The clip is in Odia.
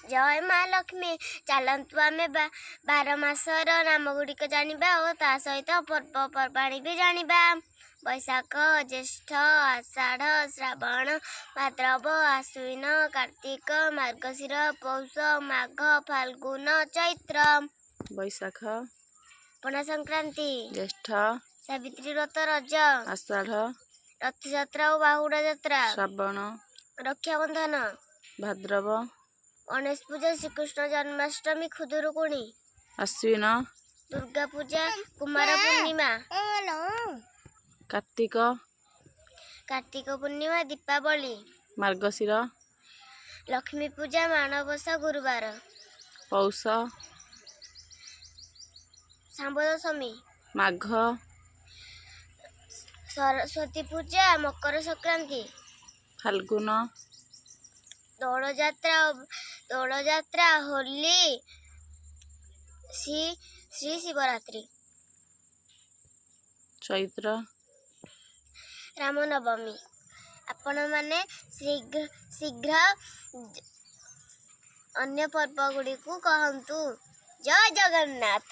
ଜୟ ମା ଲକ୍ଷ୍ମୀ। ଚାଲନ୍ତୁ ଆମେ 12 ମାସର ନାମ ଗୁଡ଼ିକ ଜାଣିବା ଓ ତା ସହିତ ପର୍ବପର୍ବାଣୀ ବି ଜାଣିବା। ବୈଶାଖ, ଜ୍ୟେଷ୍ଠ, ଆଷାଢ଼, ଶ୍ରାବଣ, ଭାଦ୍ରବ, ଆଶ୍ୱିନ, କାର୍ତ୍ତିକ, ମାର୍ଗଶିର, ପୌଷ, ମାଘ, ଫାଲ୍ଗୁନ, ଚୈତ୍ର। ବୈଶାଖ। ପଣା ସଂକ୍ରାନ୍ତି। ଜ୍ୟେଷ୍ଠ। ସାବିତ୍ରୀ ବ୍ରତ, ରଜ। ଆଷାଢ଼। ରଥଯାତ୍ରା ଓ ବାହୁଡ଼ା ଯାତ୍ରା। ଶ୍ରାବଣ। ରକ୍ଷାବନ୍ଧନ। ଭାଦ୍ରବ। ଗଣେଶ ପୂଜା, ଶ୍ରୀକୃଷ୍ଣ ଜନ୍ମାଷ୍ଟମୀ, ଖୁଦୁରୁକୁଣୀ। ଆଶ୍ୱିନ। ଦୁର୍ଗା ପୂଜା, କୁମାର ପୂର୍ଣ୍ଣିମା। କାର୍ତ୍ତିକ। କାର୍ତ୍ତିକ ପୂର୍ଣ୍ଣିମା, ଦୀପାବଳି। ମାର୍ଗଶିର। ଲକ୍ଷ୍ମୀ ପୂଜା, ମାଣବସା ଗୁରୁବାର। ପୌଷ। ଶାମ୍ବ ଦଶମୀ। ମାଘ। ସରସ୍ୱତୀ ପୂଜା, ମକର ସଂକ୍ରାନ୍ତି। ଫାଲ୍ଗୁନ। ଦୋଳଯାତ୍ରା, ଦୋଳଯାତ୍ରା, ହୋଲି, ଶ୍ରୀ ଶ୍ରୀ ଶିବରାତ୍ରି। ଚୈତ୍ର। ରାମନବମୀ। ଆପଣମାନେ ଶୀଘ୍ର ଶୀଘ୍ର ଅନ୍ୟ ପର୍ବ ଗୁଡ଼ିକୁ କହନ୍ତୁ। ଜୟ ଜଗନ୍ନାଥ।